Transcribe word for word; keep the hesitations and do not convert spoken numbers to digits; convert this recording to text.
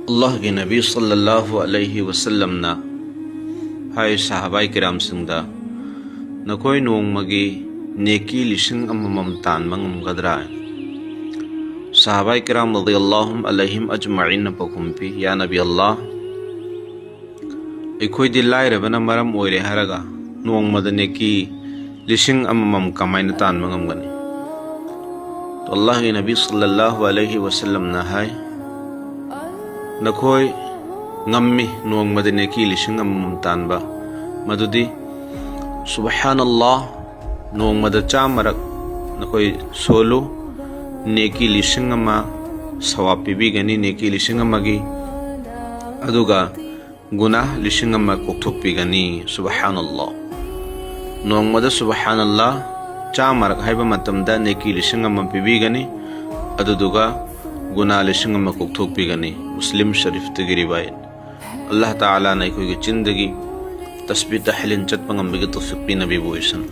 ꯑꯜꯂꯥꯍꯒꯤ ꯅꯕꯤ ꯁꯜꯂꯜꯂꯥꯍꯨ ꯑꯂꯩꯍꯤ ꯋꯁꯜꯂꯝꯅ ꯍꯥꯏ ꯁꯍꯥꯕꯥꯏ ꯀꯤꯔꯥꯝꯁꯤꯡꯗ, "ꯅꯈꯣꯏ ꯅꯣꯡꯃꯒꯤ ꯅꯦꯀꯤ ꯂꯤꯁꯤꯡ ꯑꯃꯃꯝ ꯇꯥꯟꯕ ꯉꯝꯒꯗ꯭ꯔꯥ?" ꯁꯍꯥꯕꯥꯏ ꯀꯤꯔꯥꯝ ꯔꯗꯤꯌꯜꯂꯥꯍꯨꯝ ꯑꯂꯩꯍꯤꯝ ꯑꯖꯃꯥꯏꯟꯅ ꯄꯥꯎꯈꯨꯝ ꯄꯤ, "ꯌꯥ ꯅꯕꯤ ꯑꯜꯂꯥꯍ, ꯑꯩꯈꯣꯏꯗꯤ ꯂꯥꯏꯔꯕꯅ ꯃꯔꯝ ꯑꯣꯏꯔꯦ ꯍꯥꯏꯔꯒ ꯅꯣꯡꯃꯗ ꯅꯦꯀꯤ ꯂꯤꯁꯤꯡ ꯑꯃꯃꯝ ꯀꯃꯥꯏꯅ ꯇꯥꯟꯕ ꯉꯝꯒꯅꯤ?" ꯑꯜꯂꯥꯍꯒꯤ ꯅꯕꯤ ꯁꯜꯂꯜꯂꯥꯍꯨ ꯑꯂꯩꯍꯤ ꯋꯁꯜꯂꯝꯅ ꯍꯥꯏ, "ꯅꯈꯣꯏ ꯉꯝꯃꯤ ꯅꯣꯡꯃꯗ ꯅꯦꯀꯤ ꯂꯤꯁꯤꯡ ꯑꯃꯃꯝ ꯇꯥꯟꯕ꯫ ꯃꯗꯨꯗꯤ ꯁꯨꯕꯍꯥꯅꯜꯂꯥꯍ ꯅꯣꯡꯃꯗ ꯆꯥꯝꯃꯔꯛ ꯅꯈꯣꯏ ꯁꯣꯜꯂꯨ, ꯅꯦꯀꯤ ꯂꯤꯁꯤꯡ ꯑꯃ ꯁꯋꯥꯕ ꯄꯤꯕꯤꯒꯅꯤ, ꯅꯦꯀꯤ ꯂꯤꯁꯤꯡ ꯑꯃꯒꯤ, ꯑꯗꯨꯒ ꯒꯨꯅꯥꯍ ꯂꯤꯁꯤꯡ ꯑꯃ ꯀꯣꯛꯊꯣꯛꯄꯤꯒꯅꯤ꯫" ꯁꯨꯕꯍꯥꯅꯜꯂꯥꯍ꯫ ꯅꯣꯡꯃꯗ ꯁꯨꯕꯍꯥꯅꯜꯂꯥꯍ ꯆꯥꯝꯃꯔꯛ ꯍꯥꯏꯕ ꯃꯇꯝꯗ ꯅꯦꯀꯤ ꯂꯤꯁꯤꯡ ꯑꯃ ꯄꯤꯕꯤꯒꯅꯤ, ꯑꯗꯨꯗꯨꯒ ꯒꯨꯅꯥꯍ ꯂꯤꯁꯤꯡ ꯑꯃ ꯀꯣꯛꯊꯣꯛꯄꯤꯒꯅꯤ꯫ ꯃꯨꯁꯂꯤꯝ ꯁꯔꯤꯐꯇꯒꯤ ꯔꯤꯋꯥꯌꯠ꯫ ꯑꯜꯂꯥꯍ ꯇꯥꯂꯥꯅ ꯑꯩꯈꯣꯏꯒꯤ ꯆꯤꯟꯗꯒꯤ ꯇꯁꯕꯤ ꯇꯍꯂꯤꯜ ꯆꯠꯄ ꯉꯝꯕꯒꯤ ꯇꯧꯐꯤꯛ ꯄꯤꯅꯕꯤꯕ ꯑꯣꯏꯁꯅꯨ꯫